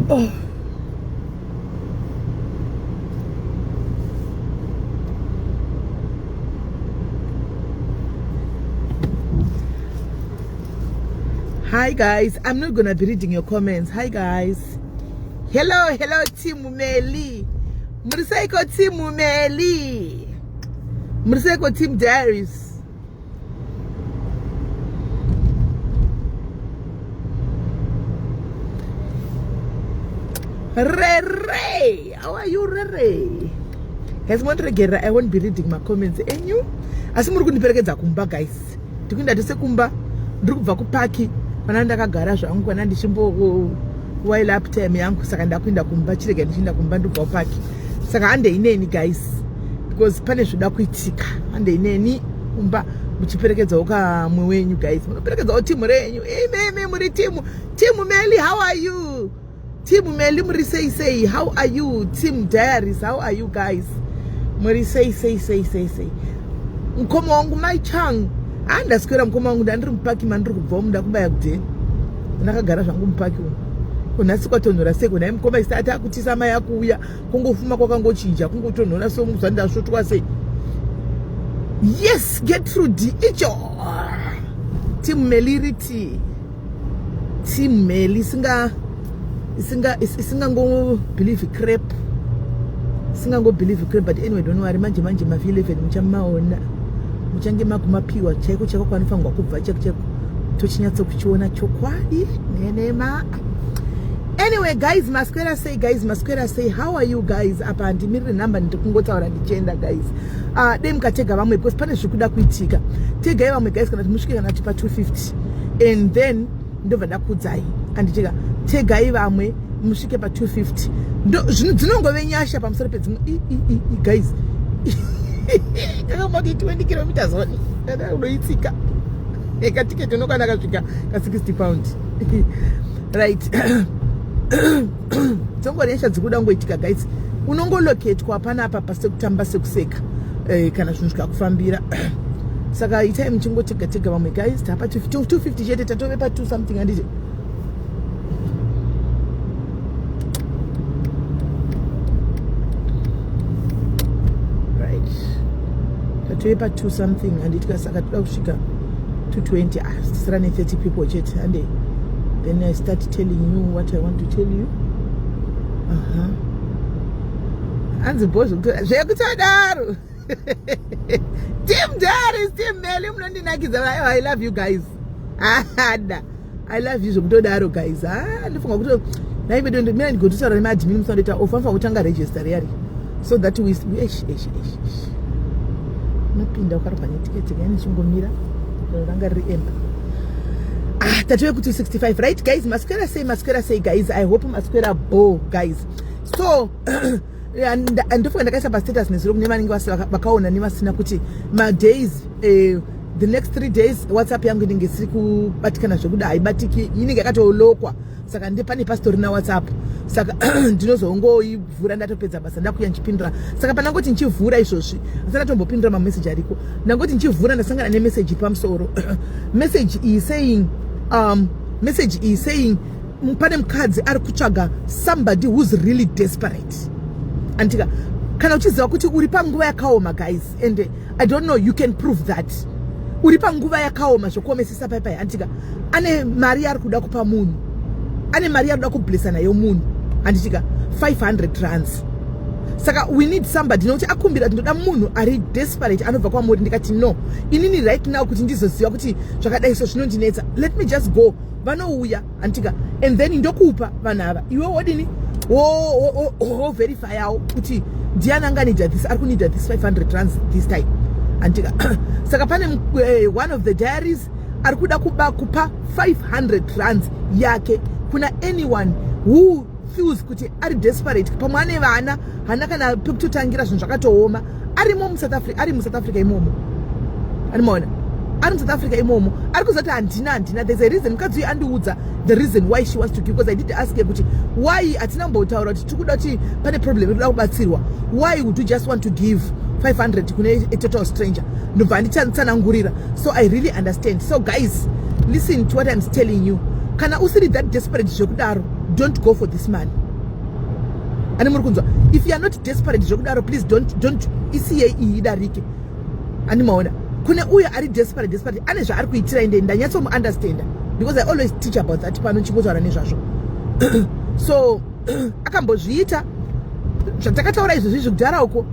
Oh. Hi guys, I'm not gonna be reading your comments. Hi guys. Hello, hello team Meli. Muriseiko team Meli. Muriseiko team Darius. Rere, how are you Rere? Guys, mondiregerera, I won't be reading my comments enyu. Asi muri kundiperekedza kumba guys. Ndikuenda tese kumba, ndiri kubva kupaki pana ndakagara zvangu kana ndichimbo while up time yangu saka ndakuenda kumba chirega ndichienda kumba ndiri kubva kupaki. Saka handei neni guys because pane zvoda kuitika. Handei neni kumba muchiperekedzawo kamwe wenyu guys. Munoperekedzawo timu renyu. Imi muri timu. Timu Meli, how are you? Team Meli muri sei sei, how are you? Team Diaries, how are you guys? Muri sei sei sei sei sei. Mukoma wangu Mai Chang, handaswera mukoma wangu ndandiri mupaki mandiri kubva umu ndakubaya kudheni. Ndakagara zvangu mupaki umu. Kunhasi kwatonhora sei kunhai mukoma isati akutisa mai akuuya kungofuma kwakangochinja kungotonhora so muzvandasvotwa sei. Yes, get through the icho. Team Meliriti. Team Meli isinga isinga isingango believe crap. Isingango believe crap but anyway don't worry manje manje ma 11 muchamaona. Muchange makumapiwa chaiko chaiko kwanofanirwa kubva chaiko chaiko tochinyatso kuchiona chokwadi nenema. Anyway guys, maswera sei guys, maswera sei, how are you guys? Apa handimirire number ndiri kungotaura ndichienda guys. Dei mukatega vamwe because pane zviri kuda kuitika. Tegai vamwe guys kana kuti musvike kana kuti pa 250 and then ndobva ndakuudzai andicheka tegai vamwe musvike pa 250 dzinongove nyasha pamusoro pedzimwe guys. Kakamboti 20 kilometers one unoitsika katiketi unokwana kasvika ka 60 pound right. Dzongori nyasha dzikuda kungoitika guys. Unongoloketwa panapa pasekutamba sekuseka kana zvinhu zvikakufambira. Saka itai muchingotega tega vamwe guys. Tapa 250 chete tatove pa 2 something handiti. Right, tatove pa 2 something handiti. Saka toda kusvika 220. Ah, tisira ne 30 people chete hande. Then I start telling you what I want to tell you. Hanzi bo zvekutodaro. Team Darius, Team Meli munondinakidza. I love you guys. Ada I love you zvekutodaro guys. Ah, ndifunga kuti naive mina ndigototaura nemaadmin musandoita off anofanira kutanga register riyari so that we eish eish eish eish unopinda ukarwa netiketi kani chingomira ranga riri emba. Ah, tatove ku 265 right guys. Maswera sei, maswera sei guys? I hope maswera bo guys. So ndofunga ndakaisa pastatus nezuro kune vanenge vakaona nevasina kuti madays the next 3 days WhatsApp yangu inenge isiri kubatikana zvekuda haibatiki inenge yakatolokwa. Saka pane pasitorina WhatsApp saka ndinozongoivhura ndatopedza basa ndakuya ndichipindura. Saka pandangoti ndichivhura izvozvi asati ndatombopindura mameseji ariko ndangoti ndichivhura ndasangana nemeseji pamusoro. Message iyi saying message iyi saying pane mukadzi ari kutsvaga somebody who's really desperate andika. Kana uchiziva kuti uri panguva yakaoma guys, and I don't know you can prove that uri panguva yakaoma zvokuomesesa paipai andika. Ane mari yaari kuda kupa munhu, ane mari yaari kuda kublesa nayo munhu handitika, 500 rands. Saka we need somebody nokuti akumbira kuti ndoda munhu ari desperate anobva kwamuri. Ndikati no, inini right now kuti ndizoziva kuti zvakadai so zvinondinetsa. Let me just go, vanouya handitika, and then ndokupa vanhu ava iwe wodini woverifyawo kuti ndiani anganida this, ari kunida this 500 rands this time handitika. Saka pane one of the diaries ari kuda kupa 500 rands yake kuna anyone who feels kuti ari desperate. Pamwe ane vana, hana kana pekutotangira, zvinhu zvakatooma. Arimo muSouth Africa, ari muSouth Africa imomo animaona. Ari muSouth Africa imomo, ari kuzati handina, handina. There's a reason. Mukadzi uyu andiudza the reason why she wants to give, because I did ask her kuti why. Hatina kumbotaura kuti tiri kuda kuti pane problem, ikuda kubatsirwa. Why would you just want to give 500 kune a total stranger? Ndobva anditsanangurira. So I really understand. So guys, listen to what I'm telling you. Kana usiri that desperate zvekudaro, don't go for this money. Ane muri kunzwa? If you are not desperate zvekudaro, please don't. Isiye iyi idarike. Ani maona kune uyo ari desperate, desperate, ane zvaari kuitira. Ende ndanyatsomuunderstanda because I always teach about that pano, chingotaura nezvazvo. So akambozviita zvatakataura izvozvi zvekudhara uko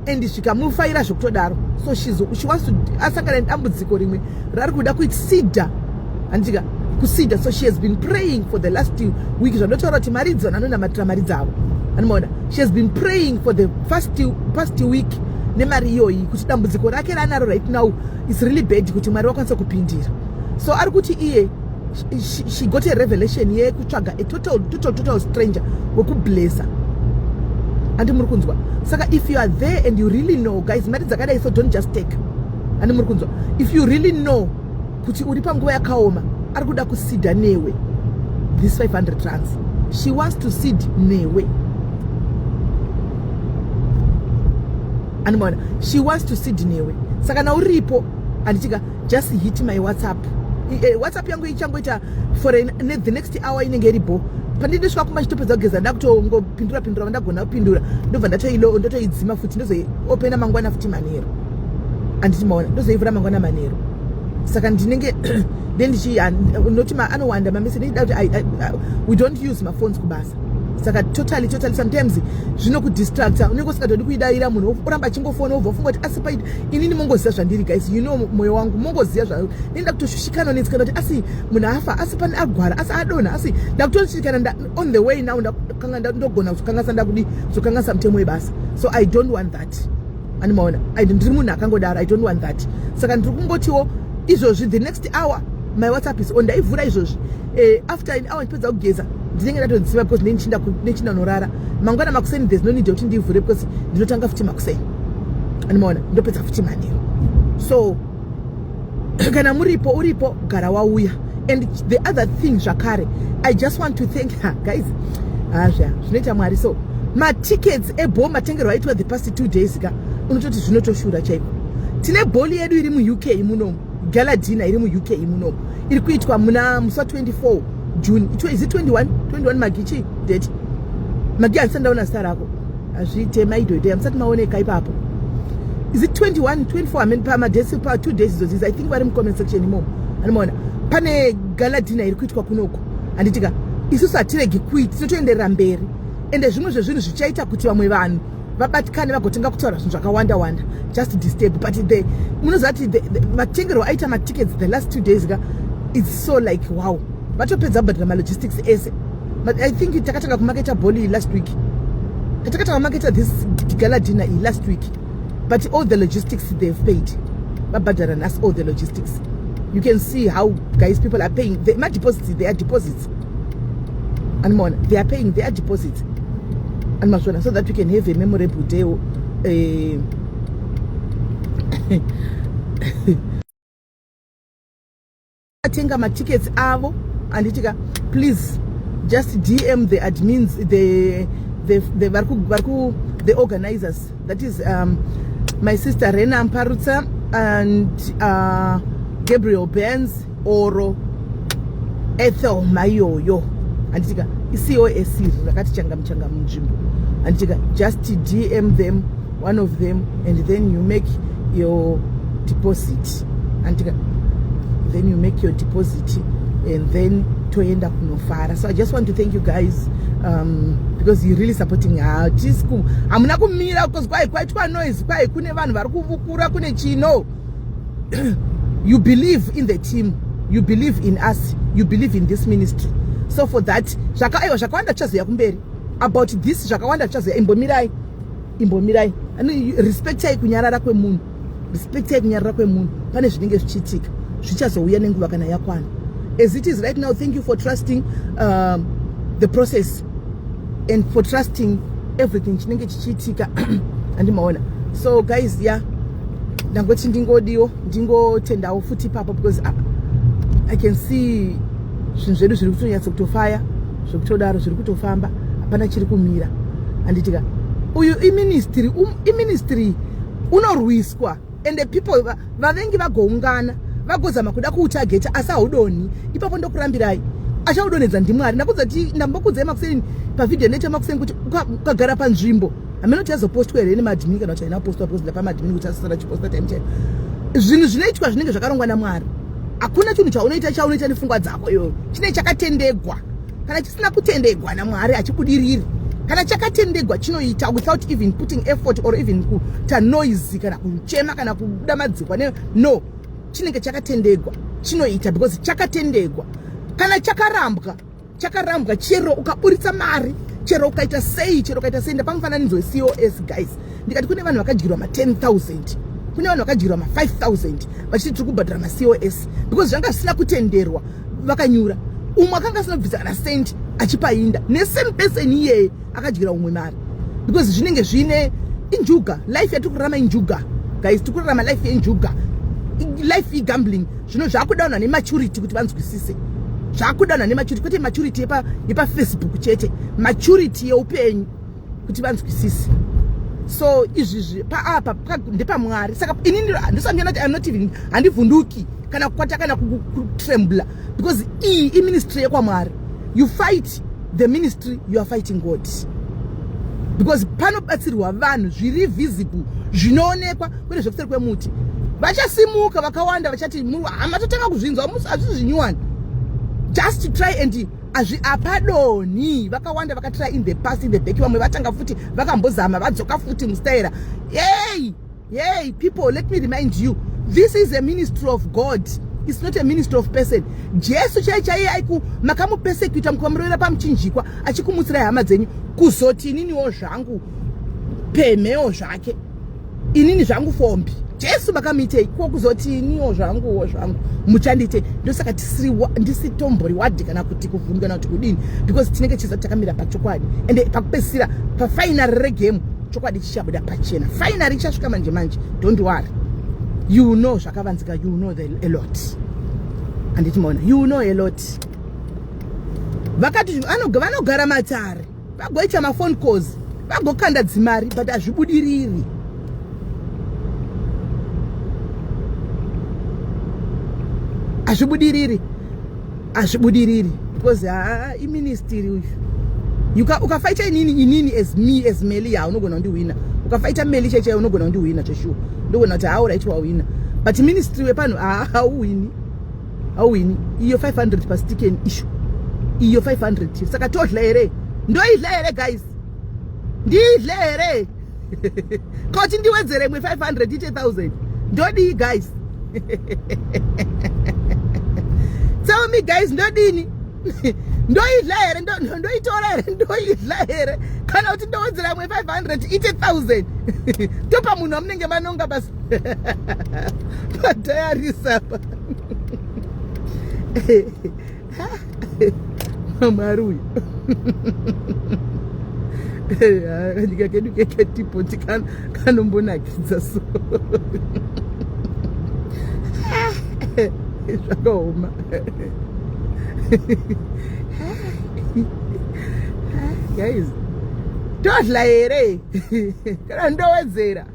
and zvikamufaira zvekutodaro. So she wants to asangana nedambudziko rimwe rari kuda kuseeda, handitika? Kuseeda. So she has been praying for the last week. Zvandotaura kuti mari idzi, vanhu vanonamatira mari dzavo. Anomaona, she has been praying for the past week nemari iyoyi, kuti dambudziko rake raanaro right now is really bad, kuti Mwari vakwanisa kupindira. So ari kuti iye she got a revelation yekutsvaga a total, total, total stranger wekublessa. Andi muri kunzwa? Saka if you are there and you really know, guys, mari dzakadai, so don't just take. Andi muri kunzwa? If you really know kuti uri panguva yakaoma, ari kuda kuseeda newe this 500 rands. She wants to seed newe. Anomaona, she wants to seed newe. Saka kana uripo, handitika, just hit my WhatsApp. WhatsApp yangu ichangoita for the next hour, inenge iripo. Pandindosvika kumba, chitopedza kugeza, ndakutongopindura pindura vandagona kupindura, ndobva ndotoidzima futi, ndozoiopena mangwana futi manheru. Handiti maona? Ndozoivhura mangwana manheru. Saka ndinenge then ndichi noti anowanda mamessage ndida kuti we don't use maphones kubasa. Saka totally, totally, sometimes zvinokudistracta, unenge usingatodi kuidayira. Munhu oramba achingofona, wobva ufunga kuti asi paiti inini. Mongoziva zvandiri, guys, you know mwoyo wangu, mongoziva zva nenda kutoshushikana netsikana kuti asi munhu afa, asi pane agwara, asi adonha, asi ndakutoshikana on the way now. Ndakanga ndogona kuzokangasa, ndakudi kuzokangasa mutemo webasa. So I don't want that. Animaona, ndiri munhu akangodaro. I don't want that. Saka ndiri kungotiwo izvozvi, the next hour my WhatsApp is on. Ndaivhura izvozvi. After an hour ndipedza kugeza, ndinenge ndatodziva because ndinenge norara. Mangwana makuseni, there's no need yekuti ndivhure because ndinotanga futi makuseni. Animaona, ndopedza futi manheru. So kana muripo, uripo, gara wauya. And the other thing zvakare, I just want to thank her, guys. Hazva zvinoita Mwari. So matickets eball matengerwo aitwa the past 2 days ka, unototi zvinotoshura chaiko. Tine ball yedu iri muUK munomu, gala dinner iri muUK munomu, iri kuitwa muna musi wa24 June. Is it 21? 21 magichi date magi, handisati ndaona zita rako. Hazviite maidoide, hamusati maoneka ipapo. Is it 21, 24? I mean, pamadates, pa 2 days idzodzi, I think vari mucomment section imomo. Anomaona pane gala dinner iri kuitwa kunoko, handitika? Isusu hatiregi kuiti, tinotoenderera mberi. Ende zvimwe zvezvinhu zvichaita kuti vamwe vanhu vabatikane, vagotenga kutaura zvinhu zvakawanda wanda, just disturb. But the munoziva kuti matengerwo aita matickets the last 2 days ka, it's so like wow. Vatopedza kubhadhara malogistics ese. But I think takatanga kumaketa ball last week, takatanga kumaketa this gala dinner iyi last week, but all the logistics they've paid, vabhadhara nhasi all the logistics. You can see how, guys, people are paying madeposits, their deposits. Animona, they are paying their deposits. Animazvona, so that we can have a memorable day. Atenga matickets avo, anditika, please just DM the admins, the variku the organizers, that is my sister Rena Mparutsa and Gabriel Benz oro Ethel Mayoyo, handitika? Icosc rakati changamu changamu munzvimbo, handitika? Just DM them, one of them, and then you make your deposit, handitika? Then you make your deposit and then toenda kunofara. So I just want to thank you guys because you really supporting. Hatisi, hamuna kumira because kwai kwaitwa noise, kwai kune vanhu vari kuvukura, kune chino. You believe in the team, you believe in us, you believe in this ministry. So for that, aiwa, zvakawanda tichazoya kumberi about this, zvakawanda tichazoya. Imbomirai, imbomirai. Respectai kunyarara kwemunhu, respectai kunyarara kwemunhu. Pane zvinenge zvichiitika, zvichazouya nenguva kana yakwana. As it is right now, thank you for trusting the process and for trusting everything chinenge chichiitika. Handimaona? So guys, yeah. Ndangoti ndingodiwo ndingotendawo futi ipapo because I can see zvinhu zvedu zviri kutonyatso kutofaya zvekutodaro, zviri kutofamba, hapana chiri kumira. Handitika uyu iministry, iministry unorwiswa and the people vavengi vagoungana vagozama kuda kuutageta, asi haudonhi ipapo. Ndokurambirai, achaudonhedza ndiMwari. Ndakudza ti ndambokudzai makuseni pavhidhiyo ndoita makuseni kuti ukagara panzvimbo, hameno kuti yazopostwa here nemadmin kana kuti haina kupostwa, because ndapa madmin kuti asisara chiposta time chaiyo. Zvinhu zvinoitwa zvinenge zvakarongwa naMwari. Hakuna chinhu chaunoita nepfungwa dzako iyoyo chinenge chakatendegwa. Kana chisina kutendegwa naMwari hachibudiriri. Kana chakatendegwa chinoita without even putting effort or even kuita noise kana kuchema kana kubuda madzikwa ne no, chinenge chakatendegwa chinoita because chakatendegwa. Kana chakarambwa, chakarambwa. Chero ukaburitsa mari, chero ukaita sei, chero ukaita sei. Ndapa mufananidzo weCOS, guys, ndikati kune vanhu vakadyirwa ma10 000, kune vanhu vakadyirwa ma5 000 vachiti tiri kubhadhara maCOS because zvanga zvisina kutenderwa, vakanyura. Umwe akanga asina kubvisa kana cent achipainda, nesame person iyeye akadyira umwe mari because zvinenge zvine injuga. Life yatiri kurarama injuga, guys. Tiri kurarama life yenjuga, life yegambling. Zvino zvakuda vanhu vane maturity kuti vanzwisise. Zvakuda vanhu vane maturity, kwete maturity yepaFacebook chete, maturity yeupenyu kuti vanzwisise. So izvizvi paapa ndepaMwari. Saka inini ndosangana kuti I'm not even, handivhunduki kana kukwata kana kutrembla because iyi iministry yekwaMwari. You fight the ministry, you are fighting God, because panobatsirwa vanhu zviri visible, zvinoonekwa, kwete zvekuseri kwemuti. Vachasimuka vakawanda vachati hamatotanga kuzvinzwa, hazvisi zvinyuwani. Just try and azvi apadoni. Vakawanda vakatry in the past, in the back. Vamwe vatanga futi, vakambozama, vadzoka futi mustaira. Yey yey, people, let me remind you, this is a ministry of God. It's not a ministry of person. Jesu chai chaiye aiku makamupersekuta, mukamurovera pamuchinjikwa, achikumutsirai hama dzenyu. Kuzoti ininiwo zvangu pemhewo zvake, inini zvangu fombi, Jesu makamuitei ko? Kuzoti iniwo zvanguwo zvangu muchandiitei? Ndosaka ndisitombori wadhi kana kuti kuvhunduka kana kuti kudini, because tinenge chiza takamira pachokwadi. Ende pakupedzisira, pafinal regame, chokwadi chichabuda pachena. Final ichasvika manje manje. Don't worry, you know zvakavanzika, you know a lot. Handiti maona? You know a lot. Vakati vanogara matare, vagoita maphone calls, vagokanda dzimari, but hazvibudiriri, hazvibudiriri, hazvibudiriri, because haa, iministry uyu. Ukafaita inini, inini as me, as Meli, ha, unogona kundiwina. Ukafaita Meli chaichai, unogona kundiwina cheshuwa. Ndogona kuti hauright, wawina. But ministry wepano hauwini, hauwini. Iyo 500 pasticken issue iyo 500. Saka todla here? Ndoidla here, guys? Ndiidle here koti ndiwedzere imwe 500 ite 1000? Ndodii, guys? Tell me, guys, ndodini? Ndoidla here? Ndoitora here? Ndoidla here kana kuti ndowedzera imwe 500 ite 1000, topa munhu wamunenge manonga basi padayarisa pa Mwari uyu? Kanyika kedu keketipoti kanombonakidza, so zvakaoma. Guys, todla here kana ndowedzera?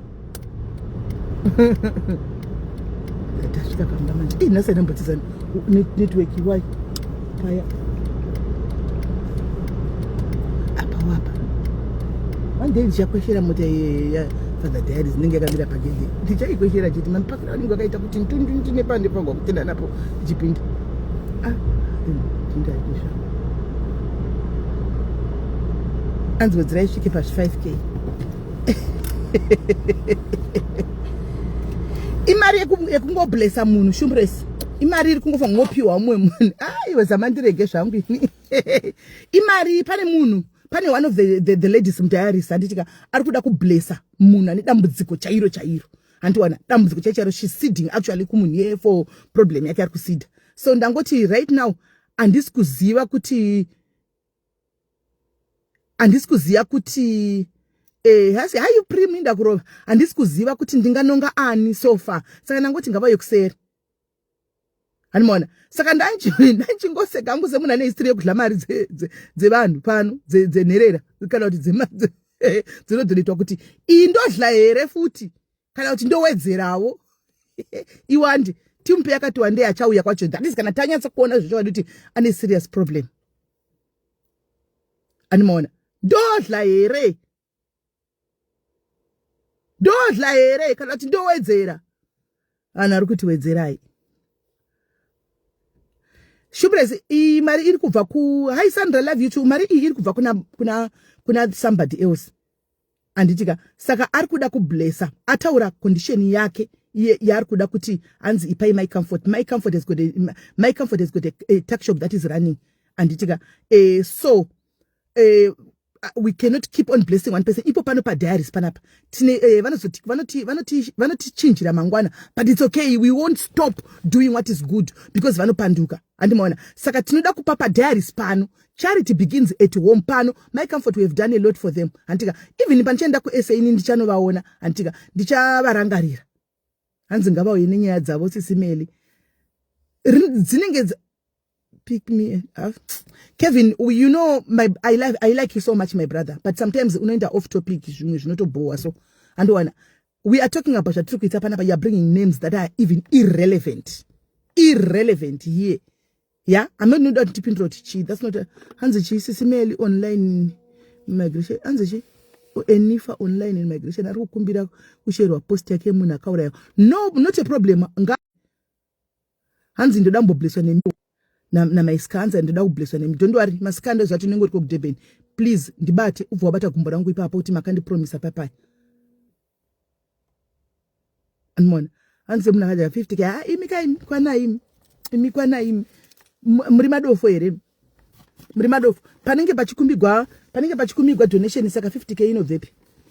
Tasvika pamba manje. Ii, nhasi ndambotiza network iwai paya apa wapa. One day ndichakweshera mota yaFather Diaries inenge yakamira pagedhe. Ndichaikweshera chete. Mamupakira vanenge vakaita kuti ndundundu nepande pangwa kutenda napo ndichipinda. Ah, ndindakwesha. Anzi wedzera isvike pa 5K. Imari yekungoblesa munhu shumbresi, imari iri kungofa ngopiwa umwe munhu. Aiwe, zamandirege zvangu ini. Imari pane munhu, pane one of the ladies mudiaries, handitika, ari kuda kublesa munhu ane dambudziko chairo chairo. Handiwana dambudziko chairo chairo. She's seeding actually kumunhu iyeye for problem yake ari kuseeda. So ndangoti right now handisi kuziva kuti, handisi kuziva kuti Eh, hasi hayi prim indakurova handisi kuziva kuti ndinganonga ani so far saka ndangoti ngavauye kuseri handimaona saka ndancingoseka hangu semunhu ane history yekudla mari dzevanhu pano dzenherera kana kuti dzinodonetwa kuti iyi ndodla here futi kana kuti ndowedzerawo iwande timupe yakati wandei achauya kwacho that is kana tanyatsa kuona zvechokwadi kuti ane serious problem animaona ndodla here ndodla here kana kuti ndowedzera vanhu vari kuti wedzerai Shubres iyi mari iri kubva ku hi Sandra love you too mari iyi iri kubva kuna kuna kuna somebody else anditika saka ari kuda kublessa ataura condition yake yaari kuda kuti hanzi ipai my comfort my comfort has got a, my comfort has got a, a tuck shop that is running anditika eh, so eh, we cannot keep on blessing one person ipo pano padiaries panapa tine eh, vanozoti vanoti vanoti vanotichinjira mangwana but it's okay we won't stop doing what is good because vanopanduka handimaona saka tinoda kupa padiaries pano charity begins at home pano my comfort we have done a lot for them handitika even pandichaenda kusa ini ndichanovaona handitika ndichavarangarira hanzi ngavauye nenyaya dzavo sisimeli dzinenge pick me uh, Kevin you know my I like I like you so much my brother but sometimes unoenda off topic zvimwe zvinotobhowa so andiwana we are talking about zvatiri kuita panapa you are bringing names that are even irrelevant irrelevant here yeah i'm not noda kuti tipindura kuti chii that's not a, hanzi chii sisimeli online migration hanzi chii enifa online in migration ari kukumbira kusherwa post yake munhu akauraya no not a problem nga hanzi ndoda mbobleswa nemi namaiska hanzi ndoda kubleswa nemi don't worry masika ndozvati unenge uri kokudurban please ndibate ubva wabata gumbo rangu ipapo kuti makandipromisa papai anmona hanzi semunhu akadya 50 k ha imi ka imi kwana imi imi kwana imi muri madofo here muri madofo panenge pachikumbigwa panenge pachikumbigwa donation saka 50 k inobvepi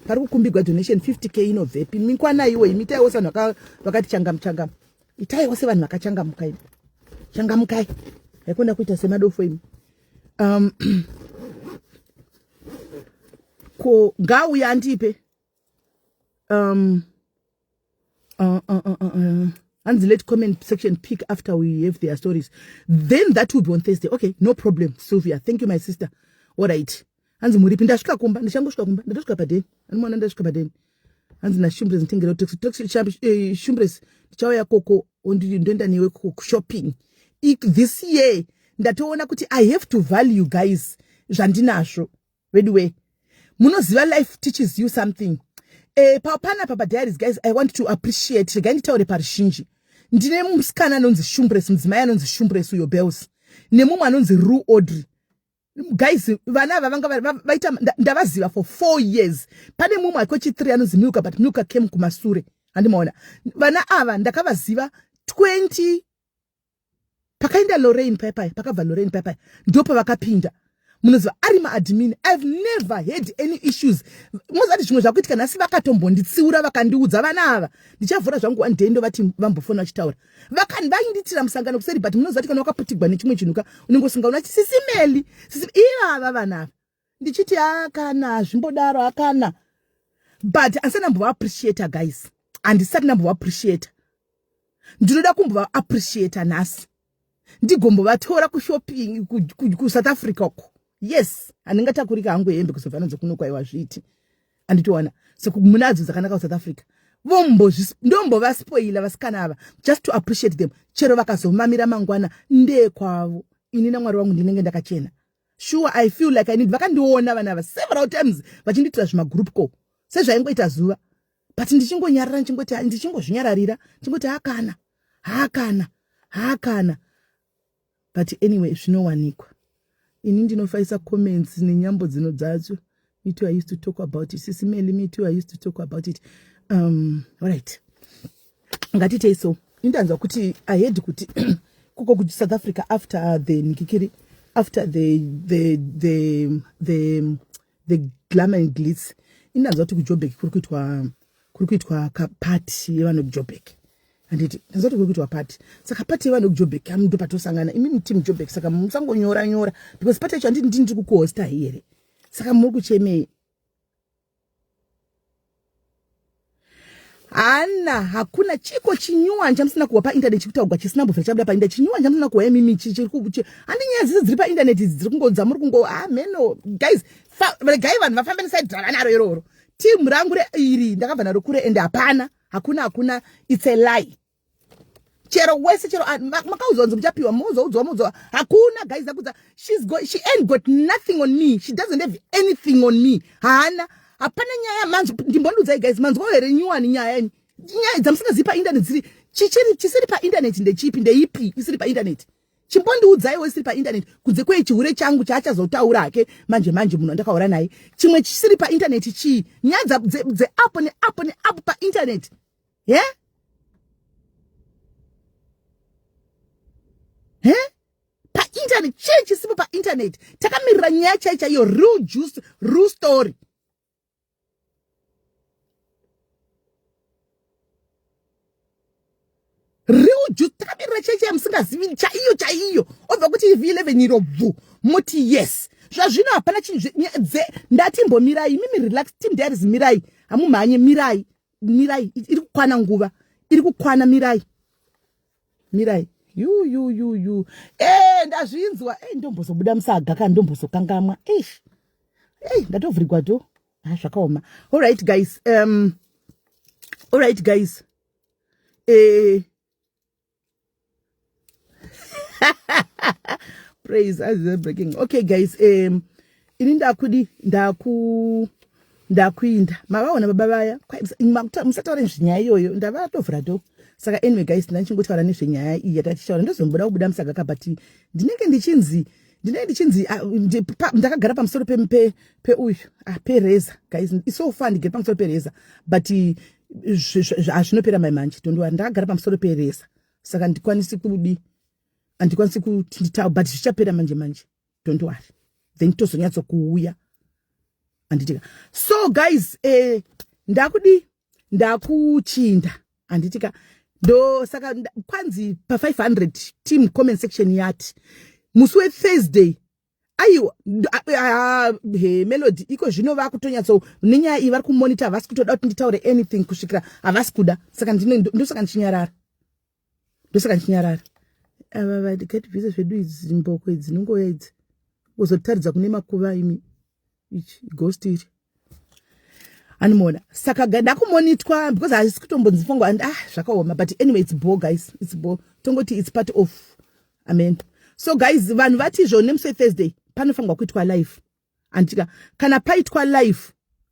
pari kukumbigwa donation 50 k inobvepi mikwana iwe imi itaiwo sevanhu vakati changamu changamu itaiwo sevanhu vakachangamuka imi changamukai haikona kuita semadofo imi um, ko ngauya andipe um uh, uh, uh, uh, uh. hanzi let comment section pick after we have their stories then that will be on thursday okay no problem sylvia thank you my sister all right hanzi muripi ndasvika kumba ndichangosvika kumba ndatosvika padeni anomuona ndasvika padeni hanzi nashumbres nditengera taxi eh, shumbres ndichauya koko ndoenda newe kushopping this year ndatoona kuti i have to value guys zvandinazvo veduwe munoziva life teaches you something e, panapa padiaries guys i want to appreciate regai nditaure paruzhinji ndine musikana anonzi shumbres mudzimai anonzi shumbres uyo bells nemumwe anonzi ru audrey guys vana ava vanga vaita ndavaziva for four years pane mumwe akochi3 anonzi milka but milka came kumasure handimaona vana ava ndakavaziva 20 pakaenda lorraine paipai pakabva lorraine paipai ndopavakapinda munoziva ari maadmin ihave never had any issues mozati zvimwe zvakuitika nhasi vakatombonditsiura vakandiudza vana ava ndichavhura zvangu one day ndovati vambofona vachitaura vaindiitira musangano kuseri but munoziva kuti kana wakaputigwa nechimwe chinhu ka unenge usingaona kuti sisimeli sisi ivava vana ava ndichiti akana hazvimbodaro akana but andisati ndambovaappreciata guys handisati ndambovaappreciata ndinoda kumbovaappreciata nhasi ndigombovatora kushopping kusouth africa uko yes handingatakurika hangu hembe kuzobva nadzo kuno kwaiwa zviiti anditowana so munadzo dzakanaka kusouth africa ndombovaspoila vasikana ava just to appreciate them chero vakazomamira mangwana ndekwavo ini namwari wangu ndinenge ndakachena sure i feel like i need vakandiona vana ava several times vachindiitira zvimagroup call sezvaingoita zuva but ndichingonyarara ndichingoti ndichingozvinyararira ndichingoti hakana hakana hakana but anyway zvinowanikwa ini ndinofaisa comments nenyambo dzino dzacho me too i used to talk about it sisimeli me too i used to talk about it um alright ngatitei so indanzwa kuti i heard kuti kuko kusouth africa after the nikikiri after the the the the the glamour and glitz indanzwa kuti kujobek kuri kuitwa kuri kuitwa kapati yevanhu kujobek handiti ndanzwa kuti kuri kuitwa pati saka pati yevanhu kujobek ndo patosangana imi muteam jobek saka musangonyora nyora because pati yacho handiti ndini ndiri kukuhosta here saka muri kuchemei Hana, hakuna chiko chinyuwani chamusina kuwa painternet chikutaugwa chisina mbovira chabuda painternet. Chinyuwani chamusina kuwa imimi chiri ku handi nyaya dzese dziri painternet idzi dziri kungo dzamuri kungo ah meno guys regai vanhu vafambe neside ravanaro iroro. Team rangu iri ndakabva naro kure and hapana hakuna hakuna it's a lie. Chero wese chero ah, makaudzwa kunzi muchapiwa muzoudzwa muzoudzwa hakuna guys akudza she's got she ain't got nothing on me she doesn't have anything on me haana hapana nyaya manzwa ndimbondiudzai guys manzwa here nyuwani nyaya imi nyaya dzamusingazivi painternet dziri chichiri chisiri painternet ndechipi ndeipi isiri painternet chimbondiudzaiwo isiri painternet kunze kwei chihure changu chaachazotaura hake manje manje munhu andakaura naye chimwe chisiri painternet chii nyaya dzeapo neapo neapo painternet ye yeah? he painternet chii chisipo painternet takamirira nyaya chai chaiyo real juice real story real juice takamirira chai chaiyo musingazivi chaiyo chaiyo obva kuti v11 iro bvu moti yes zvazvino hapana chinhu ndati mbomirai mimi relax team diaries mirai hamumhanye mirai mirai iri kukwana nguva iri kukwana mirai mirai yu yu yu yu e ndazvinzwa e ndombozobuda musaga kana ndombozokangamwa eish ei ndatovhurigwa do ha zvakaoma allright guys um allright guys eh praise as the breaking okay guys um ini ndakudi ndaku ndakuinda mavaona baba vaya musataura nezvenyaya iyoyo ndavatovhura do saka anyway guys ndandichingotaura nezvenyaya iyi yatatichitaura ndozomboda kubuda musaga ka but ndinenge ndichinzi ndinenge ndichinzi ah, ndakagara pamusoro peuyu ah, pereza guys iso far ndigere pamusoro pereza but hazvinopera mai manje don't worry ndakagara pamusoro pereza saka ndikwanisi kudi handikwanisi kuti nditaura but zvichapera manje manje don't worry then tozonyatso kuuya handitika so guys eh, ndakudi ndakuchinda handitika ndo saka kwanzi pa 500 team comment section yati musi wethursday aiwa he melody iko zvino vakutonyatso nenyaya iyi vari kumonita havasi kutoda kuti nditaure anything kusvikira havasi kuda saka ndosaka ndichinyarara ndosaka ndichinyarara ava vatikatibvise zvedu idzi mboko idzi dzinongouya idzi kuzotaridza kune makuva imi ichi ghost iri animona saka ndakumonitwa because hazisi kutombonzifongwa and ah zvakaoma but anyway it's bore guys it's bore tongoti it's part of amen so guys vanhu vati izvo nemusi wethursday panofanirwa kuitwa live anditika kana paitwa live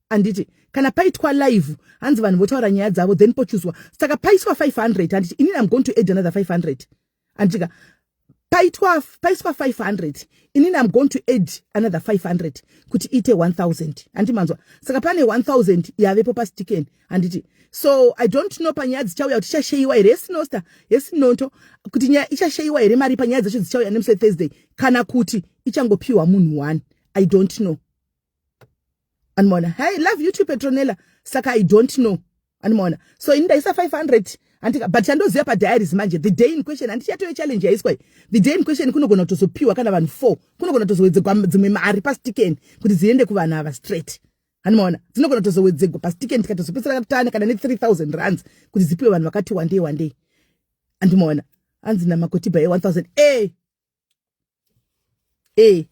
anditi kana paitwa live hanzi vanhu votaura nyaya dzavo then pochuzwa saka paiswa 500 handiti inini im going to add another 500 anditika paitwa paiswa 500 inini im going to add another 500 kuti iite 1000 handiti manzwa saka pane 1000 yavepo pasitiken handiti so i don't know panyaya dzichauya kuti ichasheyiwa here yesinosta yesinonto kuti nyaya ichasheyiwa here mari panyaya dzacho dzichauya nemusi wethursday kana kuti ichangopiwa munhu one i don't know Animona. Hey, love you too Petronella. Saka I don't know. Animona. So ini ndaisa 500 andika but chandoziva pa diaries manje the day in question anditi yatove challenge yaiswa the day in question kunogona kutozopiwa kana vanhu 4 kunogona kutozowedzegwa dzimwe mari pastiken kuti dziende kuvanhu ava straight animaona dzinogona kutozowedzegwa pastiken tikatozopedzisira tane kana ne 3000 rands kuti dzipiwe vanhu vakati wandei wandei andimaona anzi namakotiba e 1000 e eh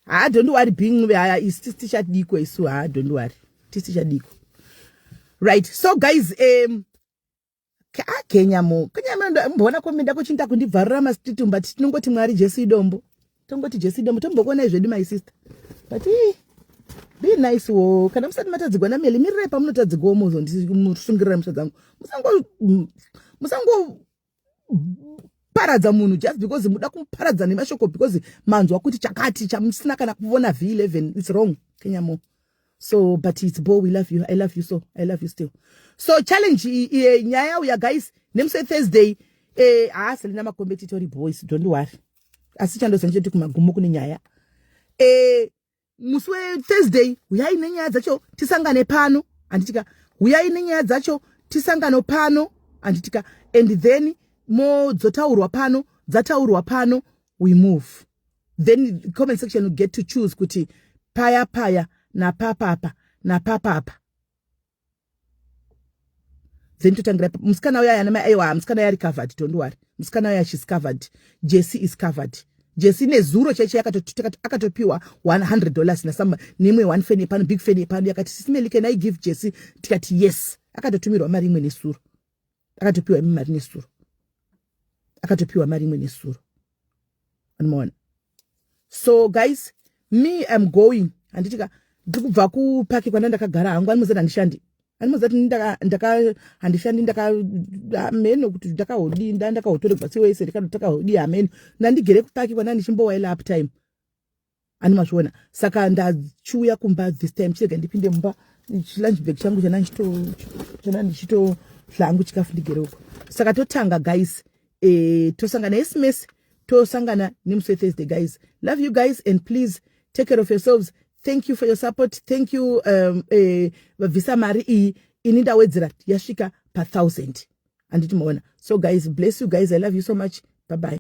haa don't worry being haya isu tisi tichadikwa isu haa don't worry tisi tichadikwa right so guys um ah, kenya mo kenya mboona komenda kuchinda kundibvarura mastreet but tinongoti mwari jesu idombo tongoti jesu idombo tombokuonai zvedu my sister but ii be nice wo kana musati matadzigwa nameli mirirai pamunotadzigwawo mozondisungirira musha dzangu musango musango paradza munhu just because muda kumuparadza nemashoko because manzwa kuti chakati chamusina kana kuvona v11 its wrong kenyamo so but its bo we love you i love you so i love you still so challenge nyaya yauya guys nemusi wethursday eh, haa selina makombe titori boys don't worry asi chandoziva ndechekuti kumagumo kune nyaya eh, musi wethursday huyai nenyaya dzacho tisangane pano handitika huyai nenyaya dzacho tisangano pano handitika and then modzotaurwa pano dzataurwa pano we move then comment section you get to choose kuti paya paya napapapa napapapa Then totangira musikana uya yana mai. Aiwa, musikana uya ari covered, don't worry. Musikana uya, she's covered. Jesse is covered. Jesse nezuro chaicho akatopiwa $100 nasama nemwe one fan yepano, big fan yepano. Yakati, "Sis Melly, can I give Jesse?" Tikati yes. Akatotumirwa mari imwe nesuro, akatopiwa imwe mari nesuro, akatopiwa mari imwe nesuro, anomaona. So guys, me am going, handitika? Ndiri kubva kupaki kwana ndakagara hangu. Animozati handishandi, animozati ndaka handishandi, ndaka hameno kuti ndakahodi, ndakahotoregwa sewese, ndakahodi hameno. Ndandigere kupaki kwana ndichimbowaila up time, ani mazviona. Saka ndachiuya kumba this time. Chirega ndipinde mumba, chilunch bag changu chana ndichitohlangu chikafu, ndigere uko. Saka totanga guys, tosangana SMS, tosangana nemusi weThursday. Guys, love you guys and please take care of yourselves. Thank you for your support, thank you. Vabvisa mari iyi, ini ndawedzera, yasvika pa1000, handiti maona? So guys, bless you guys, I love you so much, bye bye.